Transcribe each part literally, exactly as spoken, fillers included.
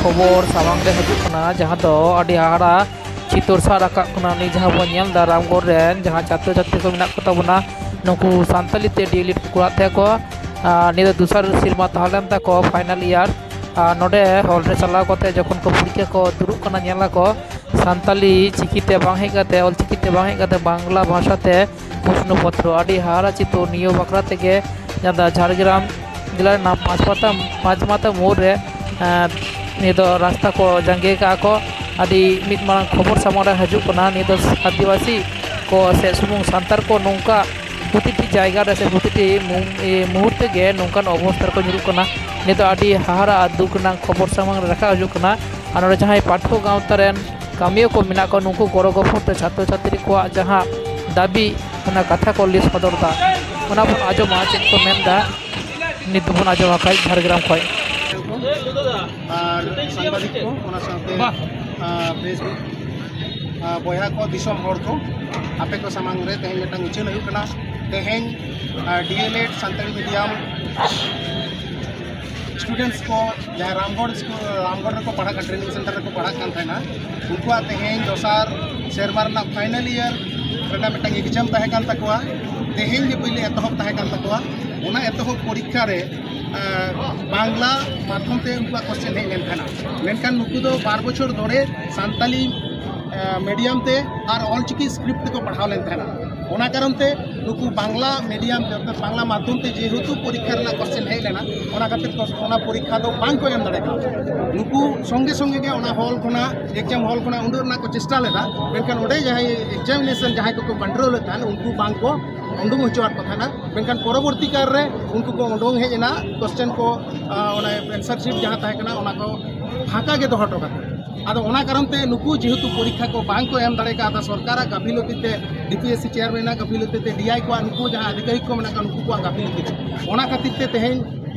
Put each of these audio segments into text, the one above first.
ᱠᱷᱚᱵᱚᱨ ᱥᱟᱢᱟᱝ ᱨᱮ ᱦᱤᱡᱩᱜ ᱠᱟᱱᱟ, ᱡᱟᱦᱟᱸ ᱫᱚ ᱟᱹᱰᱤ ᱦᱟᱦᱟᱲᱟ ᱪᱤᱛᱟᱹᱨ ᱥᱟᱵ ᱨᱟᱠᱟᱵ ᱠᱟᱱᱟ᱾ ᱱᱤᱭᱟᱹ ᱡᱟᱦᱟᱸ ᱵᱚᱱ ᱧᱮᱞ ᱮᱫᱟ, ᱨᱟᱢᱜᱚᱲ ᱨᱮᱱ ᱡᱟᱦᱟᱸ ᱪᱷᱟᱛᱨᱚ ᱪᱷᱟᱛᱨᱤ ᱠᱚ ᱢᱮᱱᱟᱜ ᱠᱚ ᱛᱟᱵᱚᱱᱟ, ᱱᱩᱠᱩ ᱥᱟᱱᱛᱟᱞᱤ ᱛᱮ ᱰᱤ ᱮᱞ ᱮᱰ ᱠᱚ ᱠᱚᱨᱟᱣ ᱛᱟᱦᱮᱸ ᱠᱚ᱾ ᱟᱨ ᱱᱤᱭᱟᱹ ᱫᱚ ᱫᱚᱥᱟᱨ ᱥᱮᱨᱢᱟ ᱛᱟᱦᱮᱸ ᱞᱮᱱ ᱛᱟᱠᱚ ᱯᱷᱟᱭᱱᱟᱞ ᱤᱭᱟᱨ᱾ ᱟᱨ ᱱᱚᱰᱮ ᱦᱚᱞ ᱨᱮ ᱪᱟᱞᱟᱣ ᱠᱟᱛᱮ ᱡᱚᱠᱷᱚᱱ ᱠᱚ ᱯᱚᱨᱤᱠᱠᱷᱟ ᱠᱚ ᱫᱩᱲᱩᱵ ᱠᱟᱱᱟ, ᱧᱮᱞ ᱟᱠᱚ ᱥᱟᱱᱛᱟᱞᱤ ᱪᱤᱠᱤ ᱛᱮ ᱵᱟᱝ ᱦᱮᱡ ᱠᱟᱛᱮ, ᱚᱞ ᱪᱤᱠᱤ ᱛᱮ ᱵᱟᱝ ᱦᱮᱡ ᱠᱟᱛᱮ, ᱵᱟᱝᱞᱟ ᱵᱷᱟᱥᱟ ᱛᱮ ᱯᱨᱚᱥᱱᱚ ᱯᱚᱛᱨᱚ᱾ ᱟᱹᱰᱤ ᱦᱟᱦᱟᱲᱟ ᱪᱤᱛᱟᱹᱨ ᱱᱤᱭᱟᱹ ᱵᱟᱠᱷᱨᱟ ᱛᱮᱜᱮ, ᱡᱟᱦᱟᱸ ᱫᱚ ᱡᱷᱟᱲᱜᱨᱟᱢ ᱡᱮᱞᱟ ᱨᱮᱱᱟᱜ ᱯᱟᱸᱪᱢᱟᱛᱟ, ᱯᱟᱸᱪᱢᱟᱛᱟ ᱢᱳᱲ ᱨᱮ, ᱮᱸ, ᱱᱤᱭᱟᱹ ᱫᱚ ᱨᱟᱥᱛᱟ ᱠᱚ ᱡᱟᱸᱜᱮ ᱠᱟᱜᱼᱟ ᱠᱚ᱾ ᱟᱹᱰᱤ ᱢᱤᱫ ᱢᱟᱨᱟᱝ ᱠᱷᱚᱵᱚᱨ ᱥᱟᱢᱟᱝ ᱨᱮ ᱦᱤᱡᱩᱜ ᱠᱟᱱᱟ᱾ ᱱᱤᱭᱟᱹ ᱫᱚ ᱟᱹᱫᱤᱵᱟᱹᱥᱤ ᱠᱚ ᱥᱮ ᱥᱩᱢᱩᱝ ᱥᱟᱱᱛᱟᱲ ᱠᱚ ᱱᱚᱝᱠᱟ ᱯᱨᱚᱛᱤᱴᱤ ᱡᱟᱭᱜᱟ ᱨᱮ ᱥᱮ ᱯᱨᱚᱛᱤᱴᱤ ᱢᱩ-, ᱮ, ᱢᱩᱦᱩᱨᱛᱮ ᱜᱮ ᱱᱚᱝᱠᱟᱱ ᱚᱵᱚᱥᱛᱟ ᱨᱮᱠᱚ ᱧᱩᱨᱩᱜ ᱠᱟᱱᱟ᱾ ᱱᱤᱭᱟᱹ ᱫᱚ ᱟᱹᱰᱤ ᱦᱟᱦᱟᱲᱟ ᱟᱨ ᱫᱩᱠ ᱨᱮᱱᱟᱜ ᱠᱷᱚᱵᱚᱨ ᱥᱟᱢᱟᱝ ᱨᱮ ᱨᱟᱠᱟᱵ ᱦᱤᱡᱩᱜ ᱠᱟᱱᱟ᱾ ᱟᱨ ᱱᱚᱰᱮ ᱡᱟᱦᱟᱸᱭ ᱯᱟᱹᱴᱷᱩᱣᱟᱹ ᱜᱟᱶᱛᱟ ᱨᱮᱱ ᱠᱟᱹᱢᱤᱭᱟᱹ ᱠᱚ ᱢᱮᱱᱟᱜ ᱠᱚᱣᱟ, ᱱᱩᱠᱩ ᱜᱚᱲᱚ ᱜᱚᱯᱚᱲ ᱛᱮ ᱪᱷᱟᱛᱨᱚ ᱪᱷᱟᱛᱨᱤ ᱠᱚᱣᱟᱜ ᱡᱟᱦᱟᱸ ᱫᱟᱹᱵᱤ, ᱚᱱᱟ ᱠᱟᱛᱷᱟ ᱠᱚ ᱞᱟᱹᱭ ᱥᱚᱫᱚᱨ ᱮᱫᱟ᱾ ᱚᱱᱟ ᱵᱚᱱ ᱟᱸᱡᱚᱢᱟ ᱪᱮᱫ ᱠᱚ ᱢᱮᱱ ᱮᱫᱟ᱾ ᱱᱤᱛ ᱫᱚᱵᱚᱱ ᱟᱸᱡᱚᱢ ᱟᱠᱟᱫ ᱡᱷᱟᱲᱜᱨᱟᱢ ᱠᱷᱚᱱ᱾ ᱟᱨ ᱥᱟᱝᱵᱟᱫᱤᱠ ᱠᱚ, ᱚᱱᱟ ᱥᱟᱶᱛᱮ, ᱵᱟᱦ᱾ ᱟᱨ Facebook, ᱟᱨ ᱵᱚᱭᱦᱟ ᱠᱚ, ᱫᱤᱥᱚᱢ ᱦᱚᱲ ᱠᱚ, ᱟᱯᱮ ᱠᱚ ᱥᱟᱢᱟᱝ ᱨᱮ ᱛᱮᱦᱮᱧ ᱢᱤᱫᱴᱟᱝ ᱩᱪᱷᱟᱹᱱ ᱦᱩᱭᱩᱜ ᱠᱟᱱᱟ᱾ ᱛᱮᱦᱮᱧ, ᱟᱨ D El Ed Santali medium students ᱠᱚ, ᱡᱟᱦᱟᱸᱭ ᱨᱟᱢᱜᱚᱲ ᱥᱠᱩᱞ, ᱨᱟᱢᱜᱚᱲ ᱨᱮᱠᱚ ᱯᱟᱲᱦᱟᱜ ᱠᱟᱱᱟ, ᱴᱨᱮᱱᱤᱝ ᱥᱮᱱᱴᱟᱨ ᱨᱮᱠᱚ ᱯᱟᱲᱦᱟᱜ ᱠᱟᱱ ᱛᱟᱦᱮᱱᱟ, ᱩᱱᱠᱩᱣᱟᱜ ᱛᱮᱦᱮᱧ ᱫᱚᱥᱟᱨ ᱥᱮᱨᱢᱟ ᱨᱮᱱᱟᱜ ᱯᱷᱟᱭᱱᱟᱞ ᱤᱭᱟᱨ ᱨᱮᱱᱟᱜ ᱢᱤᱫᱴᱟᱝ ᱮᱠᱡᱟᱢ ᱛᱟᱦᱮᱸ ᱠᱟᱱ ᱛᱟᱠᱚᱣᱟ᱾ ᱛᱮᱦᱮᱧ ᱜᱮ ᱯᱳᱭᱞᱳ ᱮᱛᱚᱦᱚᱵ ᱛᱟᱦᱮᱸ ᱠᱟᱱ ᱛᱟᱠᱚᱣᱟ᱾ ᱚᱱᱟ ᱮᱛᱚᱦᱚᱵ ᱯᱚᱨᱤᱠᱠᱷᱟ ᱨᱮ, ᱟᱸ, ᱵᱟᱝᱞᱟ ᱢᱟᱫᱽᱫᱷᱚᱢ ᱛᱮ ᱩᱱᱠᱩᱣᱟᱜ ᱠᱚᱥᱪᱮᱱ ᱦᱮᱡ ᱞᱮᱱ ᱛᱟᱦᱮᱱᱟ, ᱢᱮᱱᱠᱷᱟᱱ ᱱᱩᱠᱩ ᱫᱚ ᱵᱟᱨ ᱵᱚᱪᱷᱚᱨ ᱫᱷᱚᱨᱮ ᱥᱟᱱᱛᱟᱞᱤ, ᱟᱸ, ᱢᱤᱰᱤᱭᱟᱢ ᱛᱮ ᱟᱨ ᱚᱞᱪᱤᱠᱤ ᱥᱠᱨᱤᱯᱴ ᱛᱮᱠᱚ ᱯᱟᱲᱦᱟᱣ ᱞᱮᱱ ᱛᱟᱦᱮᱱᱟ᱾ ᱚᱱᱟ ᱠᱟᱨᱚᱱ ᱛᱮ ᱱᱩᱠᱩ ᱵᱟᱝᱞᱟ ᱢᱤᱰᱤᱭᱟᱢ ᱛᱮ, ᱚᱨᱛᱷᱟᱛ ᱵᱟᱝᱞᱟ ᱢᱟᱫᱽᱫᱷᱚᱢ ᱛᱮ ᱡᱮᱦᱮᱛᱩ ᱯᱚᱨᱤᱠᱠᱷᱟ ᱨᱮᱱᱟᱜ ᱠᱚᱥᱪᱮᱱ ᱦᱮᱡ ᱞᱮᱱᱟ, ᱚᱱᱟ ᱠᱷᱟᱹᱛᱤᱨ ᱠᱚ, ᱚᱱᱟ ᱯᱚᱨᱤᱠᱠᱷᱟ ᱫᱚ ᱵᱟᱝ ᱠᱚ ᱮᱢ ᱫᱟᱲᱮ ᱠᱟᱣᱫᱟ᱾ ᱱᱩᱠᱩ ᱥᱚᱸᱜᱮ ᱥᱚᱸᱜᱮ ᱜᱮ ᱚᱱᱟ ᱦᱚᱞ ᱠᱷᱚᱱᱟᱜ, ᱮᱠᱡᱟᱢ ᱦᱚᱞ ᱠᱷᱚᱱᱟᱜ ᱩᱰᱩᱠ ᱨᱮᱱᱟᱜ ᱠᱚ ᱪᱮᱥᱴᱟ ᱞᱮᱫᱟ, ᱢᱮᱱᱠᱷᱟᱱ ᱚᱸᱰᱮ ᱡᱟᱦᱟᱸᱭ ᱮᱠᱡᱟᱢᱤᱱᱮᱥᱚᱱ ᱡᱟᱦᱟᱸᱭ ᱠᱚᱠᱚ ᱠᱚᱱᱴᱨᱳᱞᱮᱫ ᱛᱟᱦᱮᱱ, ᱩᱱᱠᱩ ᱵᱟᱝ ᱠᱚ ᱩᱰᱩᱝ ᱦᱚᱪᱚᱣᱟᱫ ᱠᱚ ᱛᱟᱦᱮᱱᱟ᱾ ᱢᱮᱱᱠᱷᱟᱱ ᱯᱚᱨᱚᱵᱚᱨᱛᱤ ᱠᱟᱞ ᱨᱮ ᱩᱱᱠᱩ ᱠᱚ ᱩᱰᱩᱝ ᱦᱮᱡ ᱮᱱᱟ, ᱠᱚᱥᱪᱮᱱ ᱠᱚ, ᱟᱸ, ᱚᱱᱟ ᱮᱱᱥᱟᱨ ᱥᱤᱴ ᱡᱟᱦᱟᱸ ᱛᱟᱦᱮᱸ ᱠᱟᱱᱟ, ᱚᱱᱟ ᱠᱚ ᱯᱷᱟᱸᱠᱟ ᱜᱮ ᱫᱚᱦᱚ ᱦᱚᱴᱚ ᱠᱟᱛᱮ᱾ ᱟᱫᱚ ᱚᱱᱟ ᱠᱟᱨᱚᱱ ᱛᱮ ᱱᱩᱠᱩ ᱡᱮᱦᱮᱛᱩ ᱯᱚᱨᱤᱠᱠᱷᱟ ᱠᱚ ᱵᱟᱝ ᱠᱚ ᱮᱢ ᱫᱟᱲᱮ ᱠᱟᱣᱫᱟ, ᱥᱚᱨᱠᱟᱨᱟᱜ ᱜᱟᱹᱯᱷᱤᱞᱚᱛᱤ ᱛᱮ, ᱰᱤ ᱯᱤ ᱮᱥ ᱥᱤ ᱪᱮᱭᱟᱨᱢᱮᱱᱟᱜ ᱜᱟᱹᱯᱷᱤᱞᱚᱛᱤ ᱛᱮ, ᱰᱤ ᱟᱭ ᱠᱚᱣᱟᱜ, ᱱᱩᱠᱩ ᱡᱟᱦᱟᱸ ᱟᱫᱷᱤᱠᱟᱨᱤᱠ ᱠᱚ ᱢᱮᱱᱟᱜ ᱠᱚᱣᱟ, ᱱᱩᱠᱩ ᱠᱚᱣᱟᱜ ᱜᱟᱹᱯᱷᱤᱞᱚᱛᱤ ᱛᱮ, ᱚᱱᱟ ᱠᱷᱟᱹᱛᱤᱨ ᱛᱮ ᱛᱮᱦᱮᱧ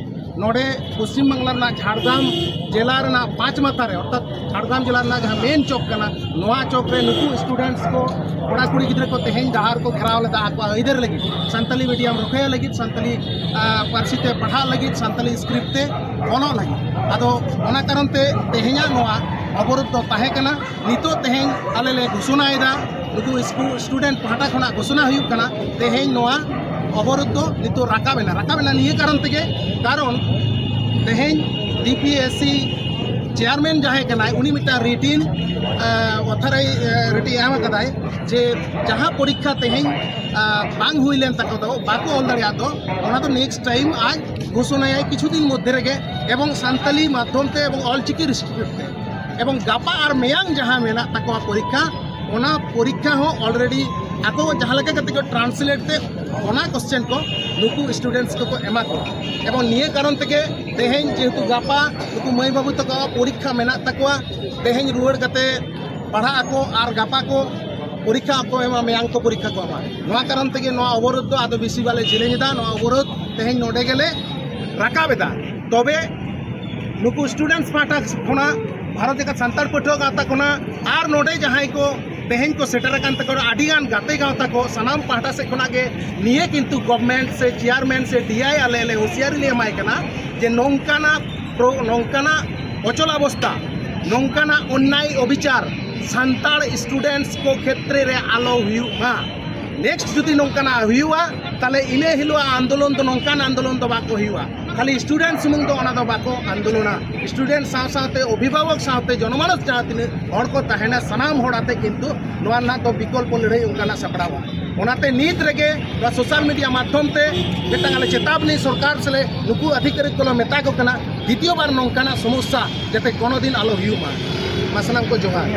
ᱱᱚᱰᱮ ᱯᱚᱥᱪᱤᱢ ᱵᱟᱝᱞᱟ ᱨᱮᱱᱟᱜ ᱡᱷᱟᱲᱜᱨᱟᱢ ᱡᱮᱞᱟ ᱨᱮᱱᱟᱜ ᱯᱟᱸᱪ ᱢᱟᱛᱷᱟ ᱨᱮ, ᱚᱨᱛᱷᱟᱛ ᱡᱷᱟᱲᱜᱨᱟᱢ ᱡᱮᱞᱟ ᱨᱮᱱᱟᱜ ᱡᱟᱦᱟᱸ ᱢᱮᱱ ᱪᱚᱠ ᱠᱟᱱᱟ, ᱱᱚᱣᱟ ᱪᱚᱠ ᱨᱮ ᱱᱩᱠᱩ ᱥᱴᱩᱰᱮᱱᱴᱥ ᱠᱚ, ᱠᱚᱲᱟ ᱠᱩᱲᱤ ᱜᱤᱫᱽᱨᱟᱹ ᱠᱚ ᱛᱮᱦᱮᱧ ᱰᱟᱦᱟᱨ ᱠᱚ ᱜᱷᱮᱨᱟᱣ ᱞᱮᱫᱟ ᱟᱠᱚᱣᱟᱜ ᱟᱹᱭᱫᱟᱹᱨ ᱞᱟᱹᱜᱤᱫ, ᱥᱟᱱᱛᱟᱞᱤ ᱢᱤᱰᱤᱭᱟᱢ ᱨᱚᱠᱷᱟᱭᱟ ᱞᱟᱹᱜᱤᱫ, ᱥᱟᱱᱛᱟᱞᱤ, ᱟ, ᱯᱟᱹᱨᱥᱤ ᱛᱮ ᱯᱟᱲᱦᱟᱜ ᱞᱟᱹᱜᱤᱫ, ᱥᱟᱱᱛᱟᱞᱤ ᱥᱠᱨᱤᱯᱴ ᱛᱮ ᱚᱞᱚᱜ ᱞᱟᱹᱜᱤᱫ᱾ ᱟᱫᱚ ᱚᱱᱟ ᱠᱟᱨᱚᱱ ᱛᱮ ᱛᱮᱦᱮᱧᱟᱜ ᱱᱚᱣᱟ ᱚᱵᱚᱨᱳᱫᱷ ᱫᱚ ᱛᱟᱦᱮᱸ ᱠᱟᱱᱟ᱾ ᱱᱤᱛᱚᱜ ᱛᱮᱦᱮᱧ ᱟᱞᱮ ᱞᱮ ᱜᱷᱳᱥᱚᱱᱟᱭᱮᱫᱟ, ᱱᱩᱠᱩ ᱥᱠᱩ-, ᱥᱴᱩᱰᱮᱱᱴ ᱯᱟᱦᱴᱟ ᱠᱷᱚᱱᱟᱜ ᱜᱷᱳᱥᱚᱱᱟ ᱦᱩᱭᱩᱜ ᱠᱟᱱᱟ, ᱛᱮᱦᱮᱧ ᱱᱚᱣᱟ ᱚᱵᱚᱨᱳᱫᱷ ᱫᱚ ᱱᱤᱛᱚᱜ ᱨᱟᱠᱟᱵ ᱮᱱᱟ᱾ ᱨᱟᱠᱟᱵ ᱮᱱᱟ ᱱᱤᱭᱟᱹ ᱠᱟᱨᱚᱱ ᱛᱮᱜᱮ, ᱠᱟᱨᱚᱱ ᱛᱮᱦᱮᱧ D P S C chairman ᱡᱟᱦᱟᱸᱭ ᱠᱟᱱᱟᱭ, ᱩᱱᱤ ᱢᱤᱫᱴᱟᱝ ᱨᱤᱴᱤᱱ, ᱟ, ᱚᱛᱷᱟᱨᱟᱭ-, ᱟ, ᱨᱤᱴᱤᱱ ᱮᱢ ᱟᱠᱟᱫᱟᱭ ᱡᱮ ᱡᱟᱦᱟᱸ ᱯᱚᱨᱤᱠᱠᱷᱟ ᱛᱮᱦᱮᱧ, ᱟ, ᱵᱟᱝ ᱦᱩᱭ ᱞᱮᱱ ᱛᱟᱠᱚ ᱫᱚ, ᱵᱟᱠᱚ ᱚᱞ ᱫᱟᱲᱮᱭᱟᱜ ᱫᱚ, ᱚᱱᱟ ᱫᱚ ᱱᱮᱠᱥᱴ ᱴᱟᱭᱤᱢ ᱟᱡ ᱜᱷᱳᱥᱚᱱᱟᱭᱟᱭ ᱠᱤᱪᱷᱩ ᱫᱤᱱ ᱢᱚᱫᱽᱫᱷᱮ ᱨᱮᱜᱮ, ᱮᱵᱚᱝ ᱥᱟᱱᱛᱟᱞᱤ ᱢᱟᱫᱽᱫᱷᱚᱢ ᱛᱮ ᱮᱵᱚᱝ ᱚᱞᱪᱤᱠᱤ ᱥᱠᱨᱤᱯᱴ ᱛᱮ᱾ ᱮᱵᱚᱝ ᱜᱟᱯᱟ ᱟᱨ ᱢᱮᱭᱟᱝ ᱡᱟᱦᱟᱸ ᱢᱮᱱᱟᱜ ᱛᱟᱠᱚᱣᱟ ᱯᱚᱨᱤᱠᱠᱷᱟ, ᱚᱱᱟ ᱯᱚᱨᱤᱠᱠᱷᱟ ᱦᱚᱸ ᱚᱞᱨᱮᱰᱤ ᱟᱠᱚ ᱡᱟᱦᱟᱸ ᱞᱮᱠᱟ ᱠᱟᱛᱮ ᱠᱚ ᱴᱨᱟᱱᱥᱞᱮᱴ ᱛᱮ ᱚᱱᱟ ᱠᱚᱥᱪᱮᱱ ᱠᱚ ᱱᱩᱠᱩ ᱥᱴᱩᱰᱮᱱᱴᱥ ᱠᱚᱠᱚ ᱮᱢᱟ ᱠᱚᱣᱟ᱾ ᱮᱵᱚᱝ ᱱᱤᱭᱟᱹ ᱠᱟᱨᱚᱱ ᱛᱮᱜᱮ ᱛᱮᱦᱮᱧ ᱡᱮᱦᱮᱛᱩ ᱜᱟᱯᱟ ᱱᱩᱠᱩ ᱢᱟᱹᱭ ᱵᱟᱹᱵᱩ ᱛᱟᱠᱚᱣᱟᱜ ᱯᱚᱨᱤᱠᱠᱷᱟ ᱢᱮᱱᱟᱜ ᱛᱟᱠᱚᱣᱟ, ᱛᱮᱦᱮᱧ ᱨᱩᱣᱟᱹᱲ ᱠᱟᱛᱮ ᱯᱟᱲᱦᱟᱜ ᱟᱠᱚ ᱟᱨ ᱜᱟᱯᱟ ᱠᱚ ᱯᱚᱨᱤᱠᱠᱷᱟ ᱠᱚ ᱮᱢᱟ, ᱢᱮᱭᱟᱝ ᱠᱚ ᱯᱚᱨᱤᱠᱠᱷᱟ ᱠᱚ ᱮᱢᱟ᱾ ᱱᱚᱣᱟ ᱠᱟᱨᱚᱱ ᱛᱮᱜᱮ ᱱᱚᱣᱟ ᱚᱵᱚᱨᱳᱫᱷ ᱫᱚ ᱟᱫᱚ ᱵᱮᱥᱤ ᱵᱟᱞᱮ ᱡᱮᱞᱮᱧ ᱮᱫᱟ, ᱱᱚᱣᱟ ᱚᱵᱚᱨᱳᱫᱷ ᱛᱮᱦᱮᱧ ᱱᱚᱰᱮ ᱜᱮᱞᱮ ᱨᱟᱠᱟᱵ ᱮᱫᱟ᱾ ᱛᱚᱵᱮ ᱱᱩᱠᱩ ᱥᱴᱩᱰᱮᱱᱴᱥ ᱯᱟᱦᱴᱟ ᱠᱷᱚᱱᱟᱜ, ᱵᱷᱟᱨᱚᱛ ᱡᱟᱠᱟᱛ ᱥᱟᱱᱛᱟᱲ ᱯᱟᱹᱴᱷᱩᱣᱟᱹ ᱜᱟᱶᱛᱟ ᱠᱷᱚᱱᱟᱜ ᱟᱨ ᱱᱚᱰᱮ ᱡᱟᱦᱟᱸᱭ ᱠᱚ ᱛᱮᱦᱮᱧ ᱠᱚ ᱥᱮᱴᱮᱨ ᱟᱠᱟᱱ ᱛᱟᱠᱚ ᱟᱹᱰᱤᱜᱟᱱ ᱜᱟᱛᱮ ᱜᱟᱶᱛᱟ ᱠᱚ, ᱥᱟᱱᱟᱢ ᱯᱟᱦᱴᱟ ᱥᱮᱫ ᱠᱷᱚᱱᱟᱜ ᱜᱮ ᱱᱤᱭᱟᱹ ᱠᱤᱱᱛᱩ ᱜᱚᱵᱷᱢᱮᱱᱴ ᱥᱮ ᱪᱮᱭᱟᱨᱢᱮᱱ ᱥᱮ ᱰᱤ ᱟᱭ ᱟᱞᱮ ᱞᱮ ᱦᱩᱸᱥᱤᱭᱟᱨᱤ ᱞᱮ ᱮᱢᱟᱭ ᱠᱟᱱᱟ ᱡᱮ ᱱᱚᱝᱠᱟᱱᱟᱜ ᱯᱨᱚ-, ᱱᱚᱝᱠᱟᱱᱟᱜ ᱚᱪᱚᱞ ᱚᱵᱚᱥᱛᱟ, ᱱᱚᱝᱠᱟᱱᱟᱜ ᱚᱱᱱᱟᱭ ᱚᱵᱤᱪᱟᱨ ᱥᱟᱱᱛᱟᱲ ᱥᱴᱩᱰᱮᱱᱴᱥ ᱠᱚ ᱠᱷᱮᱛᱨᱮ ᱨᱮ ᱟᱞᱚ ᱦᱩᱭᱩᱜ ᱢᱟ᱾ ᱱᱮᱠᱥᱴ ᱡᱩᱫᱤ ᱱᱚᱝᱠᱟᱱᱟᱜ ᱦᱩᱭᱩᱜᱼᱟ, ᱛᱟᱦᱞᱮ ᱤᱱᱟᱹ ᱦᱤᱞᱳᱜ ᱟᱱᱫᱳᱞᱚᱱ ᱫᱚ ᱱᱚᱝᱠᱟᱱ ᱟᱱᱫᱳᱞᱚᱱ ᱫᱚ ᱵᱟᱠᱚ ᱦᱩᱭᱩᱜᱼᱟ᱾ ᱠᱷᱟᱹᱞᱤ ᱥᱴᱩᱰᱮᱱᱴ ᱥᱩᱢᱩᱝ ᱫᱚ ᱚᱱᱟ ᱫᱚ ᱵᱟᱠᱚ ᱟᱱᱫᱳᱞᱚᱱᱟ᱾ ᱥᱴᱩᱰᱮᱱᱴ ᱥᱟᱶ ᱥᱟᱶᱛᱮ ᱚᱵᱷᱤᱵᱷᱟᱵᱚᱠ ᱥᱟᱶᱛᱮ ᱡᱚᱱᱚᱢᱟᱱᱚᱥ ᱡᱟᱦᱟᱸ ᱛᱤᱱᱟᱹᱜ ᱦᱚᱲ ᱠᱚ ᱛᱟᱦᱮᱱᱟ, ᱥᱟᱱᱟᱢ ᱦᱚᱲ ᱟᱛᱮ ᱠᱤᱱᱛᱩ ᱱᱚᱣᱟ ᱨᱮᱱᱟᱜ ᱫᱚ ᱵᱤᱠᱚᱞᱯᱚ ᱞᱟᱹᱲᱦᱟᱹᱭ ᱚᱱᱠᱟᱱᱟᱜ ᱥᱟᱯᱲᱟᱣᱟ᱾ ᱚᱱᱟᱛᱮ ᱱᱤᱛ ᱨᱮᱜᱮ ᱱᱚᱣᱟ ᱥᱳᱥᱟᱞ ᱢᱤᱰᱤᱭᱟ ᱢᱟᱫᱽᱫᱷᱚᱢ ᱛᱮ ᱢᱤᱫᱴᱟᱝ ᱟᱞᱮ ᱪᱮᱛᱟᱵᱚᱱᱤ ᱥᱚᱨᱠᱟᱨ ᱥᱮᱞᱮ ᱱᱩᱠᱩ ᱟᱫᱷᱤᱠᱟᱨᱤᱠ ᱠᱚᱞᱮ ᱢᱮᱛᱟ ᱠᱚ ᱠᱟᱱᱟ, ᱫᱤᱛᱤᱭᱚ ᱵᱟᱨ ᱱᱚᱝᱠᱟᱱᱟᱜ ᱥᱚᱢᱚᱥᱥᱟ ᱡᱟᱛᱮ ᱠᱳᱱᱳ ᱫᱤᱱ ᱟᱞᱚ ᱦᱩᱭᱩᱜ ᱢᱟ᱾ ᱢᱟ ᱥᱟᱱᱟᱢ ᱠᱚ ᱡᱚᱦᱟᱨ᱾